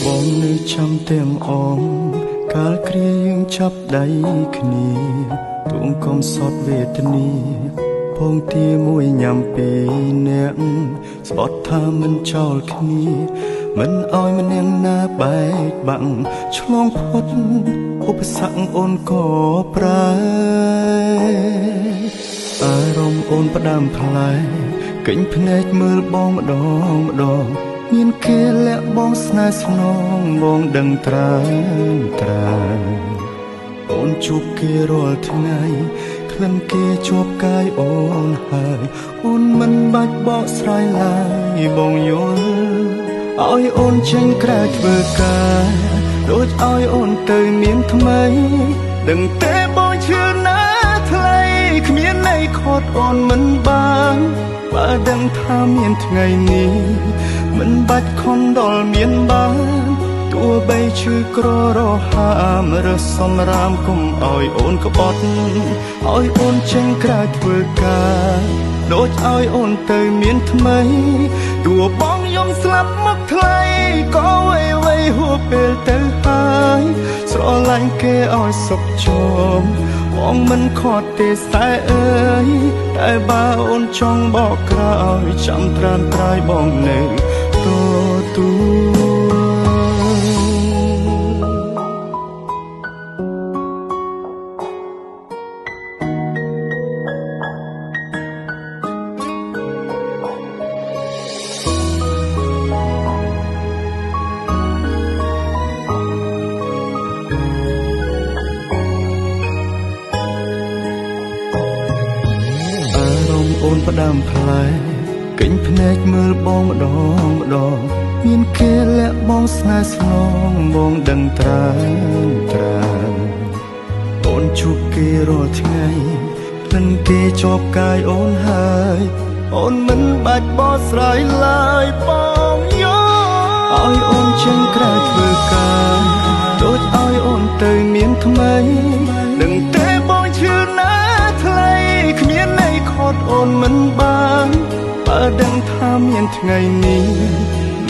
បងនៅចាំទាំងអងកាលគ្រាយើងចាប់ដៃគ្នាទួងកំសត់វេទនាពងទាមួយញ៉ាំពីរនាក់ស្បត់ថាមិនចោលគ្នាមិនឲ្យម្នាក់ណាបែកបាក់ឆ្លងផុតឧបសគ្គអូនក៏ប្រែអារម្មណ៍អូនផ្ដាំផ្លែកេញភ្នែកមើលបងម្ដងម្ដងមានគេលាក់បងស្នេហ៍ស្នងបងដឹងត្រើនត្រើនអូនជួបគេរាល់ថ្ងៃក្លិនគេជាប់កាយអូនហើយអូនមិនបាច់បកស្រាយឡើយបងយល់ឲ្យអូនចេញក្រៅធ្វើការដូចឲ្យអូនទៅមានថ្មីដឹងតែបងឈឺណាថ្លៃគ្មានន័យខត់អូនមិនបានបើដឹងថាមានថ្ងៃនេះមិនបាច់ខំដល់មានបានទោះបីឈឺក្ររហាមរើសសំរាមគុំឲ្យអូនក្បត់ឲ្យអូនចេញក្រៅធ្វើការដូចឲ្យអូនទៅមានថ្មីទោះបងយំស្លាប់មកថ្លៃក៏អ្វីៗហួពេលទៅហើយស្រឡាញ់គេឲ្យសុខជមបងមិនខត់ទេស្នេហ៍អើយតែបើអូនចង់បកក្រោយចាំត្រានត្រាយបងនៅទទួលអូនផ្ដាំផ្លែកេញភ្នែកមើលបងម្ដងម្ដងមានគេលាក់បងស្នេហ៍ស្នងបងដឹងត្រើនត្រានអូនជួបគេរាល់ថ្ងៃក្លិនគេជាប់កាយអូនហើយអូនមិនបាច់បកស្រាយឡើយបងយល់ឲ្យអូនចេញក្រៅធ្វើការដូចឲ្យអូនទៅមានថ្មីដឹងតែបងឈឺណាថ្លៃគ្មានន័យខត់អូនមិនបានបើដឹងថាមានថ្ងៃនេះ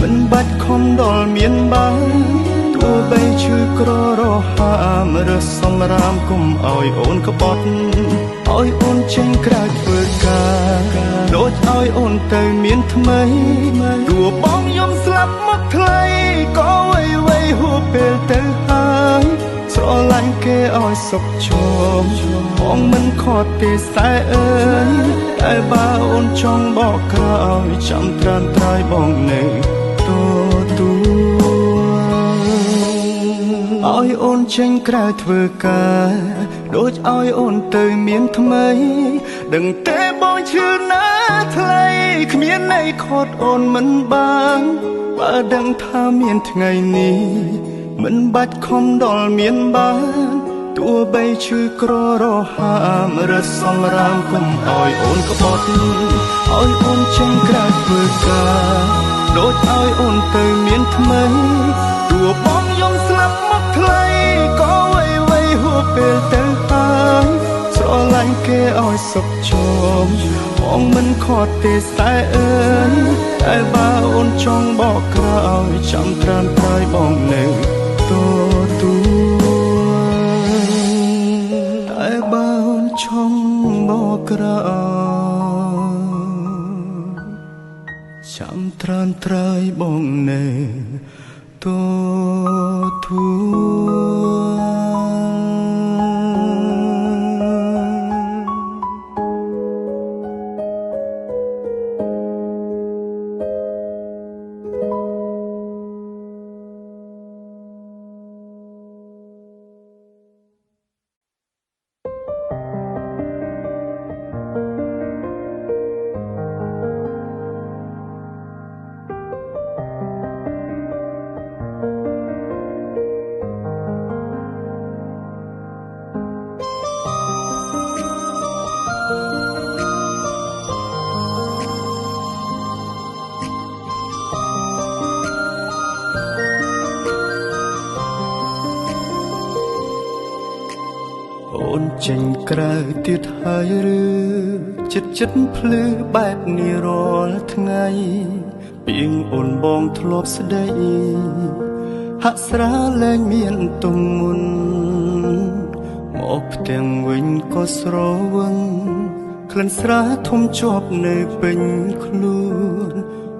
មិនបាច់ខំដល់មានបានទោះបីឈឺក្ររហាមរើសសំរាមគុំឲ្យអូនក្បត់ឲ្យអូនចេញក្រៅធ្វើការដូចឲ្យអូនទៅមានថ្មីទោះបងយំស្លាប់មកថ្លៃក៏អ្វីៗហួពេលទៅហើយស្រឡាញ់គេឲ្យសុខជមបងមិនខត់ទេស្នេហ៍អើយតែបើអូនចង់បកក្រោយចាំត្រានត្រាយបងនៅទទួលឲ្យអូនចេញក្រៅធ្វើការដូចឲ្យអូនទៅមានថ្មីដឹងតែបងឈឺណាថ្លៃគ្មានន័យខត់អូនមិនបានបើដឹងថាមានថ្ងៃនេះមិនបាច់ខំដល់មានបានទោះបីឈឺក្ររហាមរើសសំរាមគុំឲ្យអូនក្បត់ឲ្យអូនចេញក្រៅធ្វើការដូចឲ្យអូនទៅមានថ្មីទោះបងយំស្លាប់មកថ្លៃក៏អ្វីៗហួពេលទៅហើយស្រឡាញ់គេឲ្យសុខជមបងមិនខត់ទេស្នេហ៍អើយតែបើអូនចង់បកក្រោយចាំត្រានត្រាយបងនៅទទួលតែបើអូនចង់បកក្រោយចាំត្រានត្រាយបងនៅទទួលអូនចេញក្រៅទៀតហើយឬចិត្តចិត្តភ្លឺបែបនេះរាល់ថ្ងៃពីងអូនបងធ្លាប់ស្ដី ហាក់ស្រាលែងមានទុំមុនមកផ្ទាំងវិញក៏ស្រវឹងក្លិនស្រាធំជាប់នៅពេញខ្លួន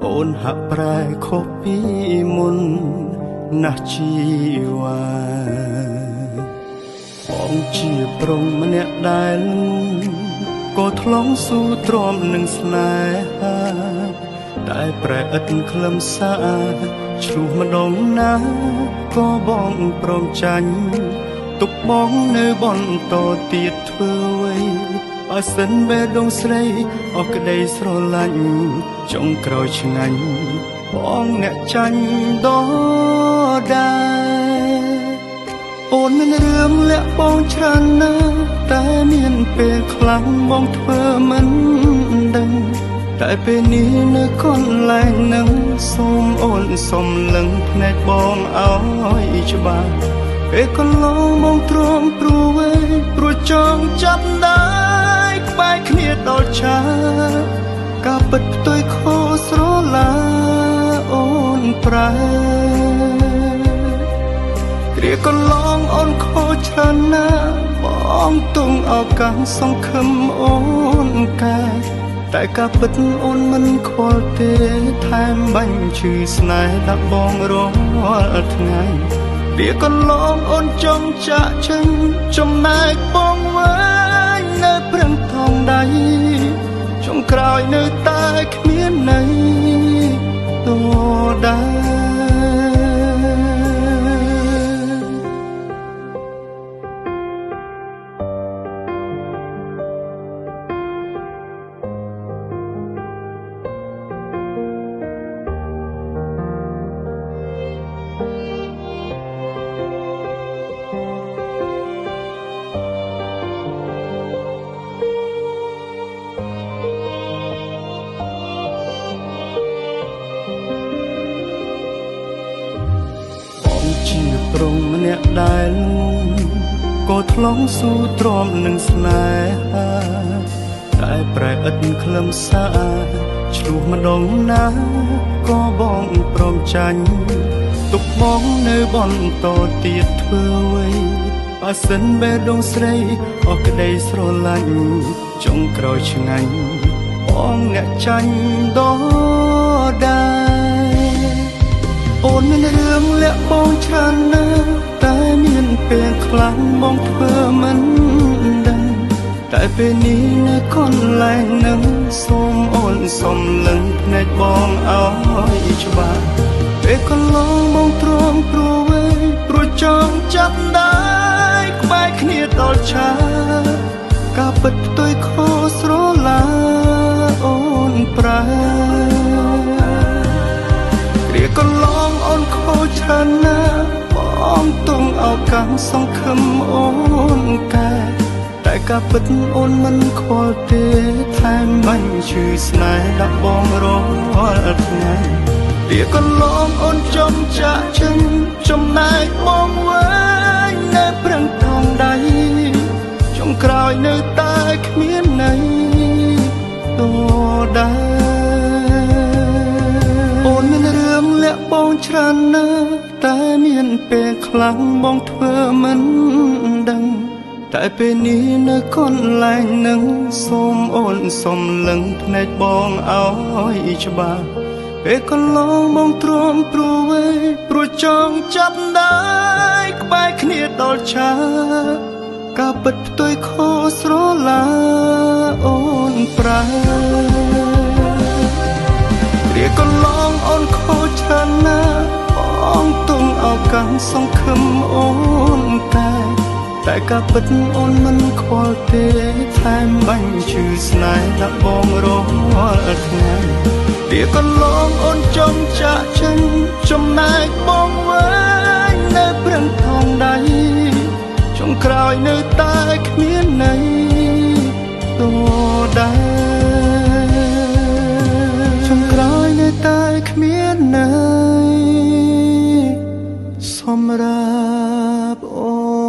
អូនហាក់ប្រែខុសពីមុនណាស់ជីវ៉ាបងជាប្រុសម្នាក់ដែលក៏ថ្លង់ស៊ូទ្រាំនឹងស្នេហាតែប្រែឥតខ្លឹមសារឆ្លោះម្ដងណាក៏បងព្រមចាញ់ទុកបងនៅបន្តទៀតធ្វើអ្វីបើសិនបេះដូងស្រីអស់ក្តីស្រឡាញ់ចុងក្រោយឆ្ងាញ់បងអ្នកចាញ់ដដែលអូនមានរឿងលាក់បងច្រើនណាស់តែមានពេលខ្លាំងបងធ្វើមិនដឹងតែពេលនេះនៅកន្លែងនឹងសូមអូនសុំលឹងភ្នែកបងឲ្យច្បាស់ពេលកន្លងបងទ្រាំព្រោះវេព្រោះចង់ចាប់ដៃក្បែរគ្នាដល់ឆាការពិតផ្ទុយខុសស្រឡាអូនប្រែគ្រាកន្លងអូនខុសច្រើនណាស់បងទុំឱកាសសង្ឃឹមអូនកែតែការពិតអូនមិនខ្វល់ទេថែមបាញ់ឈឺស្នេហ៍ដាក់បងរាល់ថ្ងៃវាកន្លងអូនចង់ចាក់ចេញចំណែកបងវិញនៅប្រឹងថងដៃចុងក្រោយនៅតែគ្មានន័យដដែលប្រុសម្នាក់ដែលក៏ថ្លង់ស៊ូទ្រាំនឹងស្នេហាតែប្រែឥតខ្លឹមសារឆ្លោះម្ដងណាក៏បងព្រមចាញ់ទុកបងនៅបន្តទៀតធ្វើអ្វីបើសិនបេះដូងស្រីអស់ក្តីស្រឡាញ់ចុងក្រោយឆ្ងាញ់បងអ្នកចាញ់ដដែលអូនមានរឿងលាក់បងច្រើនណាស់តែមានពេលខ្លាំងបងធ្វើមិនដឹងតែពេលនេះនៅកន្លែងនឹងសូមអូនសុំលឹងភ្នែកបងឲ្យច្បាស់ពេលកន្លងបងទ្រាំព្រោះវេព្រោះចង់ចាប់ដៃក្បែរគ្នាដល់ឆាការពិតផ្ទុយខុសស្រឡាអូនប្រែគ្រាកន្លងអូនខុសច្រើនណាស់បងទុំឱកាសសង្ឃឹមអូនកែតែការពិតអូនមិនខ្វល់ទេថែមបាញ់ឈឺស្នេហ៍ដាក់បងរាល់ថ្ងៃវាកន្លងអូនចំចាក់ចេញចំណែកបងវិញនៅប្រឹងថងដៃចុងក្រោយនៅតែគ្មានន័យដដែលអូនមានរឿងលាក់បងច្រើនណាស់តែមានពេលខ្លាំងបងធ្វើមិនដឹងតែពេលនេះនៅកន្លែងនឹងសូមអូនសុំលឹងភ្នែកបងឲ្យច្បាស់ពេលកន្លងបងទ្រាំព្រោះវេព្រោះចង់ចាប់ដៃក្បែរគ្នាដល់ឆាការពិតផ្ទុយខុសស្រឡាអូនប្រែគ្រាកន្លងអូនខុសច្រើនណាស់បងទុំឱកាសសង្ឃឹមអូនកែតែការពិតអូនមិនខ្វល់ទេថែមបាញ់ឈឺស្នេហ៍ដាក់បងរាល់ថ្ងៃវាកន្លងអូនចង់ចាក់ចេញចំណែកបងវិញនៅប្រឹងថងដៃចុងក្រោយនៅតែគ្មានន័យដដែលចុងក្រោយនៅតែគ្មានន័យសម្រាប់អូន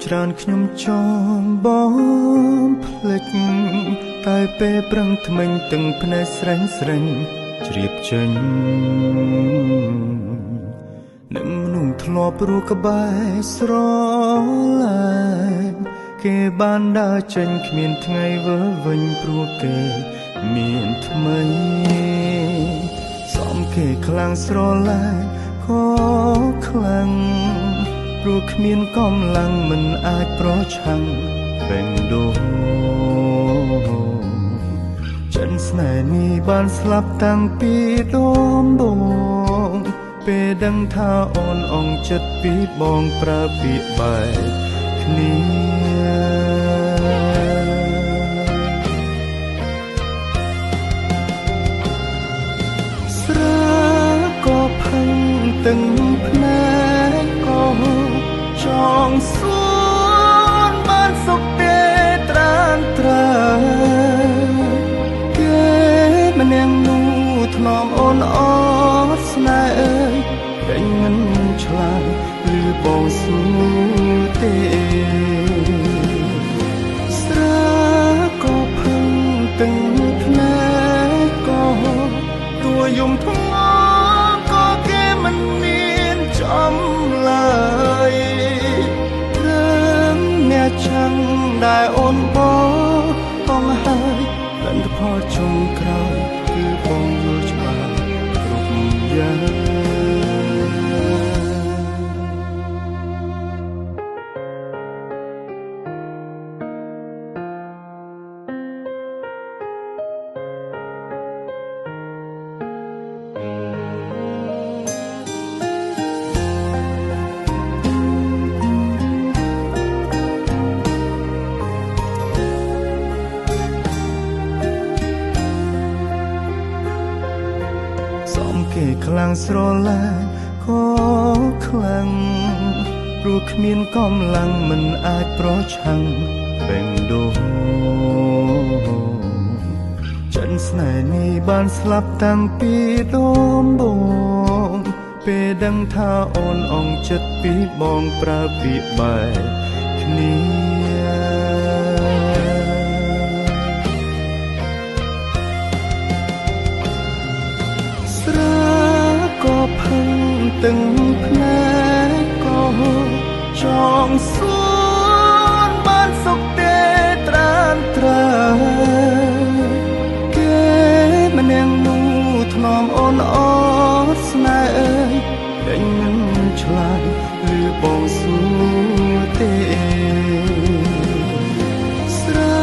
ច្រើនខ្ញុំចង់បងភ្លេចតែពេលប្រឹងថ្មិញទាំងភ្នែកស្រេងស្រេងជ្រាបចេញនឹងមនុស្សធ្លាប់រស់ក្បែរស្រឡាញ់គេបានដើរចេញគ្មានថ្ងៃវិលវិញព្រោះគេមានថ្មីសំគេខ្លាំងស្រឡាញ់ក៏ខ្លាំងព្រោះគ្មានកម្លាំងមិនអាចប្រឆាំងបេងដូងចិនស្នេហ៍នេះបានស្លាប់តាំងពីដំបូងពេលដឹងថាអូនអងចិត្តពីបងប្រើពាក្យបែកគ្នាស្រាក៏ផឹងទាំងភ្នែកក៏ចងសួនបានសុខទេត្រានត្រើគេម្នាក់នោះថ្នមអូនអត់ស្នេហ៍អើយដេញមិនឆ្លើយឬបងសួរទេស្រាក៏ផឹងទាំងភ្នែកក៏តួយំថ្មក៏គេមិនមានចំឡើយរឿងអ្នកចាំងដែលអូនបងបងហើយលទ្ធផលចុងក្រោយគឺបងយល់ច្បាស់គ្រប់យ៉ាងខ្លាំងស្រឡាញ់ក៏ខ្លាំងព្រោះគ្មានកម្លាំងមិនអាចប្រឆាំងបេងដូងចិនស្នេហ៍នេះបានស្លាប់តាំងពីដំបូងពេលដឹងថាអូនអងចិត្តពីបងប្រើពាក្យបែកគ្នាស្រាក៏ផឹងទាំងភ្នែកក៏ចងសួនបានសុខទេត្រានត្រើគេម្នាក់នោះថ្នមអូនអត់ស្នេហ៍អើយដេញមិនឆ្លើយឬបងសួរទេស្រា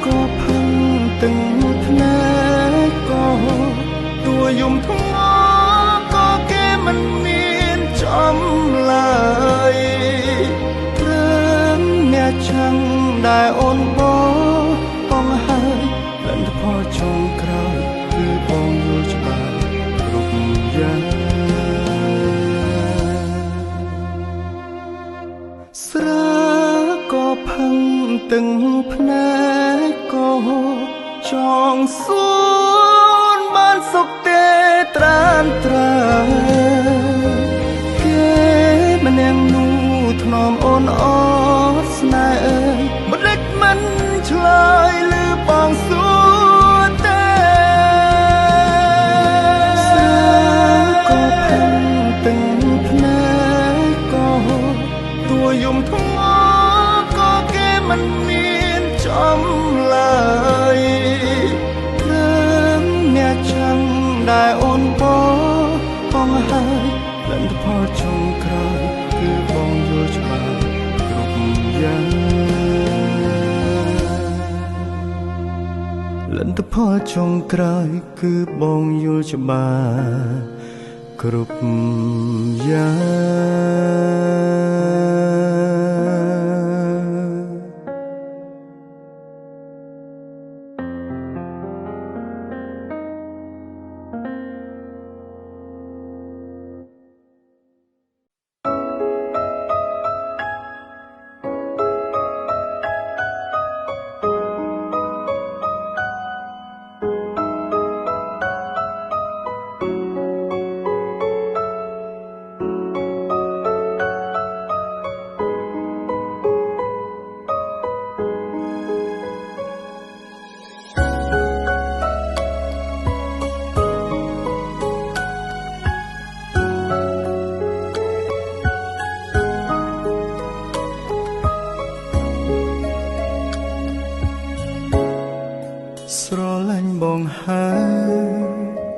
ក៏ផឹងទាំងភ្នែកក៏តួយំថ្មក៏គេមិនមានចំឡើយរឿងអ្នកចាំងដែលអូនបងបងហើយលទ្ធផលចុងក្រោយគឺបងយល់ច្បាស់គ្រប់យ៉ាងស្រាក៏ផឹងទាំងភ្នែកក៏ចងសួនបានសុខទេត្រានត្រើគេម្នាក់នោះថ្នមអូនអត់ស្នេហ៍អើយមិនដេចមិនឆ្លើយឬបងសួរទេស្រាក៏ផឹងទាំងភ្នែកក៏តួយំថ្មក៏គេមិនមានចំឡើយរឿងអ្នកចាំងដែលអូនបងបងហើយលទ្ធផលចុងក្រោយគឺបងយល់ច្បាស់គ្រប់យ៉ាងលទ្ធផលចុងក្រោយគឺបងយល់ច្បាស់គ្រប់យ៉ាង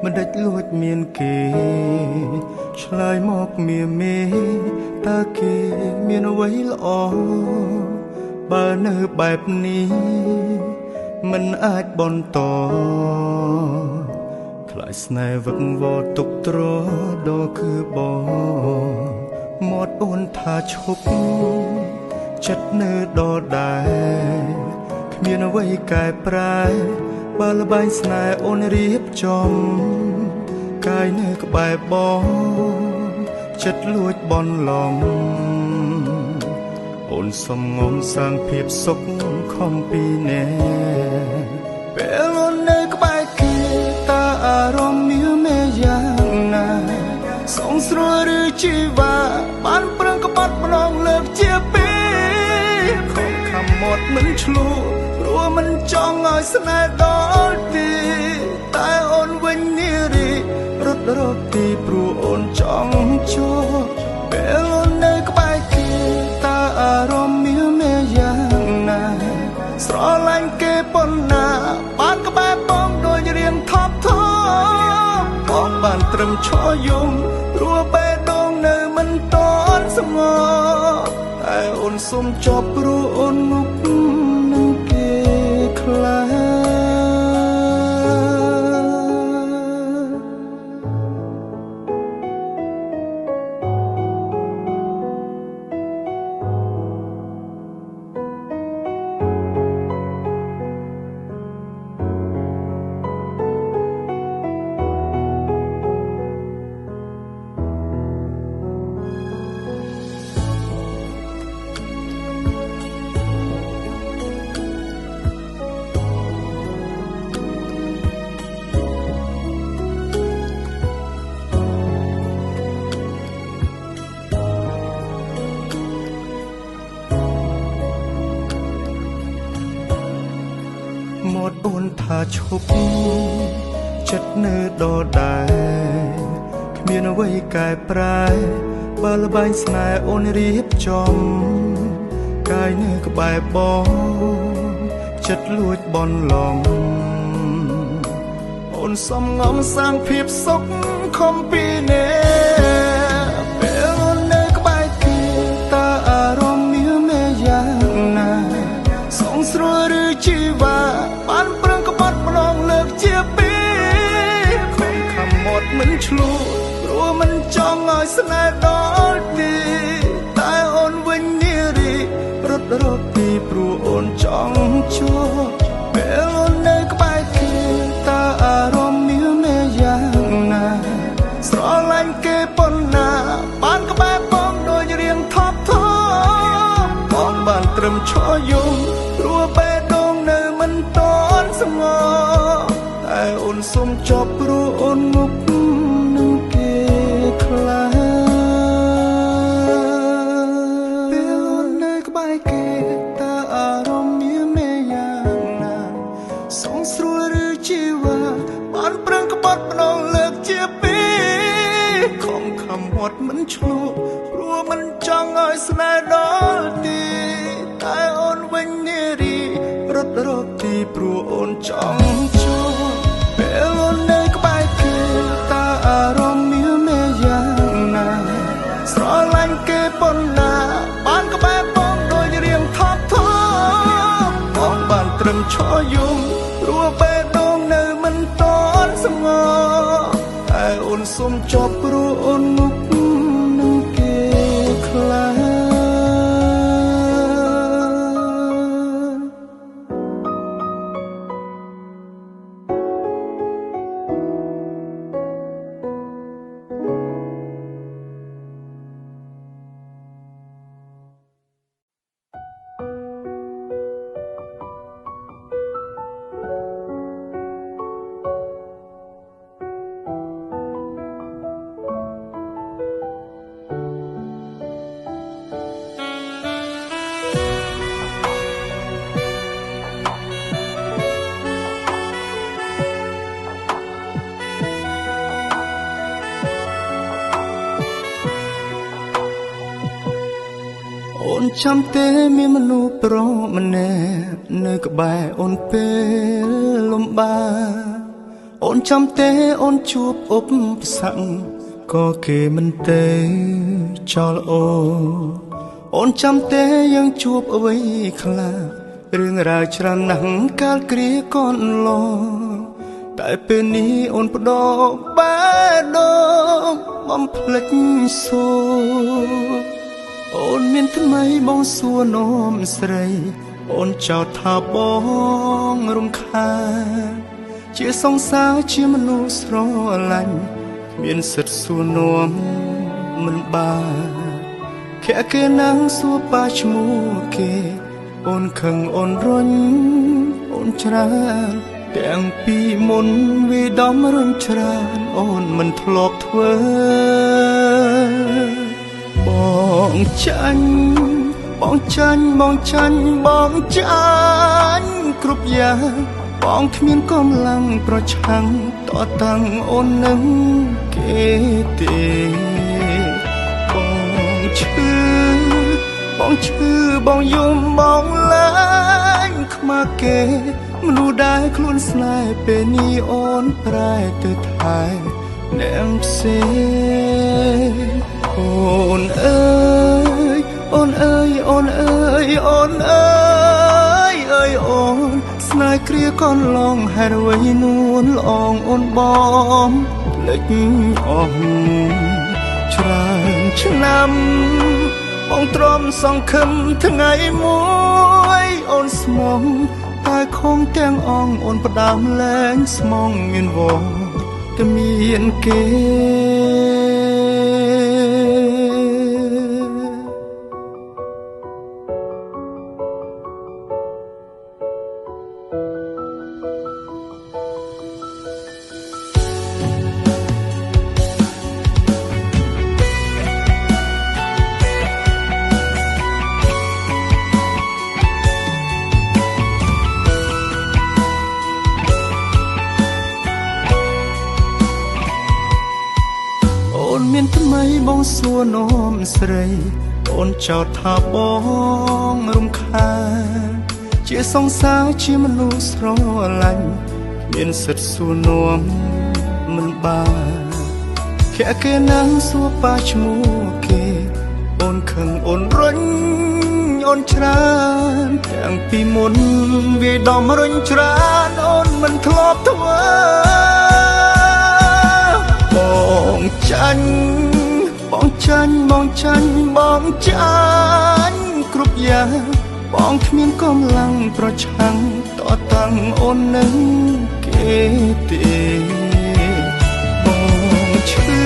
មិនដេចលួចមានគេឆ្លើយមកមាមេតើគេមានអ្វីល្អបើនៅបែបនេះមិនអាចបន្តខ្លាចស្នេហ៍វឹកវរទុកត្រដល់គឺបងមាត់អូនថាឈប់ចិត្តនៅដដែលគ្មានអ្វីកែប្រែបើល្បែងស្នេហ៍អូនរៀបចំកាយនៅក្បែរបងចិត្តលួចបនឡំអូនសំងំសាងភាពសុខខំពីអ្នកពេលអូននៅក្បែរគេតើអារម្មណ៍មានមេយ៉ាងណាសងស្រួលឬជីវ៉ាបានប្រឹងក្បត់ម្ដងលើកជាពីរខំខំមាត់មិនឆ្លួព្រោះមិនចង់ឲ្យស្នេហ៍ដល់ទីតែអូនវិញនារីរត់រកទីព្រោះអូនចង់ជួបពេលអូននៅក្បែរគេតើអារម្មណ៍មានមេយ៉ាងណាស្រឡាញ់គេប៉ុណ្ណាបានក្បែរបងដូចរៀងថប់ថប់បងបានត្រឹមឈរយំព្រោះបេះដូងនៅមិនតន់ស្ងប់តែអូនសុំចប់ព្រោះអូនមុខនឹងគេខ្លាចមាត់អូនថាឈប់ចិត្តនៅដដែលគ្មានអ្វីកែប្រែបើល្បែងស្នេហ៍អូនរៀបចំកាយនៅក្បែរបងចិត្តលួចបនឡំអូនសំងំសាងភាពសុខខំពីអ្នកពេលអូននៅក្បែរគេតើអារម្មណ៍មានមេយ៉ាងណាសងស្រួលឬជីវ៉ាបានប្រឹងក្បត់ម្ដងលើកជាពីរខំខំមាត់មិនឆ្លួព្រោះមិនចង់ឲ្យស្នេហ៍ដល់ទីតែអូនវិញនារីរត់រកទីព្រោះអូនចង់ជួបពេលអូននៅក្បែរគេតើអារម្មណ៍មានមេយ៉ាងណាស្រឡាញ់គេប៉ុណ្ណាបានក្បែរបងដូចរៀងថប់ថប់បងបានត្រឹមឈរយំព្រោះបេះដូងនៅមិនតន់ស្ងប់តែអូនសុំចប់ព្រោះអូនមុខនឹងគេខ្លាចពេលអូននៅក្បែរគេតើអារម្មណ៍មានមេយ៉ាងណាសងស្រួលឬជីវ៉ាបានប្រឹងក្បត់ម្ដងលើកជាពីរខំខំមាត់មិនឆ្លួព្រោះមិនចង់ឲ្យស្នេហ៍ដល់ទីតែអូនវិញនារីរត់រកទីព្រោះអូនចង់ជួបពេលអូននៅក្បែរគេតើអារម្មណ៍មានមេយ៉ាងណាស្រឡាញ់គេប៉ុណ្ណាបានក្បែរបងដូចរៀងថប់ថប់បងបានត្រឹមឈរយំព្រោះបេះដូងនៅមិនតន់ស្ងប់តែអូនសុំចប់ព្រោះអូនមុខនឹងគេខ្លាចអូនចាំទេមានមនុស្សប្រុសម្នាក់នៅក្បែរអូនពេលលំបាក អូនចាំទេអូនជួបឧបសគ្គក៏គេមិនទេចោលអូនអូនចាំទេយើងជួបអ្វីខ្លះរឿងរ៉ាវច្រើនណាស់កាលគ្រាកូនឡតែពេលនេះអូនបដោបែដងបំភ្លេចសូអូនមានថ្មីបងសួរនោមស្រីអូនចោទថាបងរំខានជាសង្សារជាមនុស្សស្រឡាញ់គ្មានសិទ្ធិសួរនាំមិនបានខៈគេណាងសួរប៉ាឈ្មោះគេអូនខឹងអូនរុញអូនច្រើនទាំងពីមុនវាដំរុញច្រើនអូនមិនធ្លាប់ធ្វើបងចាញ់បងចាញ់បងចាញ់បងចាញ់គ្រប់យ៉ាងបងគ្មានកម្លាំងប្រឆាំងតតាំងអូននឹងគេទេបងឈឺបងឈឺបងយំបងលែងខ្មាស់គេមនុស្សដែលខ្លួនស្នេហ៍ពេលនេះអូនប្រែទៅថែអ្នកផ្សេងអូនអើយអូនអើយអូនអើយអូនអើយអើយអូនស្នេហ៍គ្រាកន្លងហេតុអ្វីនួនល្អងអូនបងភ្លេចអស់ច្រើនឆ្នាំបងទ្រាំសង្ឃឹមថ្ងៃមួយអូនស្មងតែខំទាំងអងអូនផ្ដើមលែងស្មងមានវត្តមានគេមានថ្មីបងសួរនោមស្រីអូនចោទថាបងរំខានជាសង្សារជាមនុស្សស្រឡាញ់គ្មានសិទ្ធិសួរនាំមិនបានខៈគេណាងសួរប៉ាឈ្មោះគេអូនខឹងអូនរុញអូនច្រើនទាំងពីមុនវាដំរុញច្រើនអូនមិនធ្លាប់ធ្វើបងចាញ់បងចាញ់បងចាញ់បងចាញ់គ្រប់យ៉ាងបងគ្មានកម្លាំងប្រឆាំងតតាំងអូននឹងគេទេបងឈឺ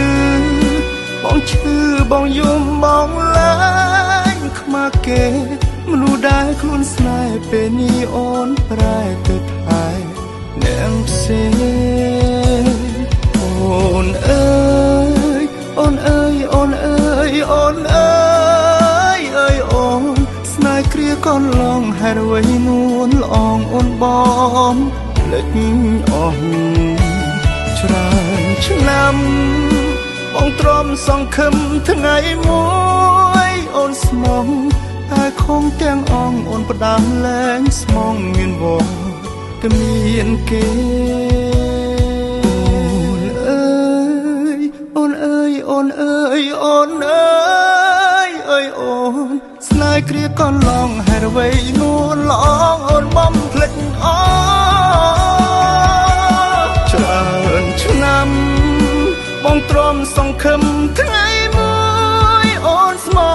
បងឈឺបងយំបងលែងខ្មាស់គេមនុស្សដែលខ្លួនស្នេហ៍ពេលនេះអូនប្រែទៅថែអ្នកផ្សេងអូនអើយអូនអើយអូនអើយអូនអើយអើយអូនស្នេហ៍គ្រាកន្លងហេតុអ្វីនួនល្អងអូនបងភ្លេចអស់ច្រើនឆ្នាំបងទ្រាំសង្ឃឹមថ្ងៃមួយអូនស្មងតែខំទាំងអងអូនផ្ដើមលែងស្មងមានវត្តមានគេអូនអើយអូនអើយអូនអើយអើយអូនស្នេហ៍គ្រាកន្លងហេតុអ្វីនួនល្អងអូនបំភ្លេចអច្រើនឆ្នាំបងទ្រាំសង្ឃឹមថ្ងៃមួយអូនស្មោ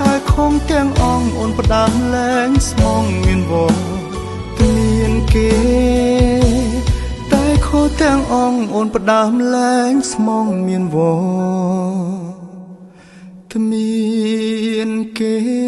តែខំទាំងអងអូនផ្ដើមលែងស្មងមានវត្តមានគេតែខុសទាំងអងអូនផ្ដើមលែងស្មងមានវត្តមានគេ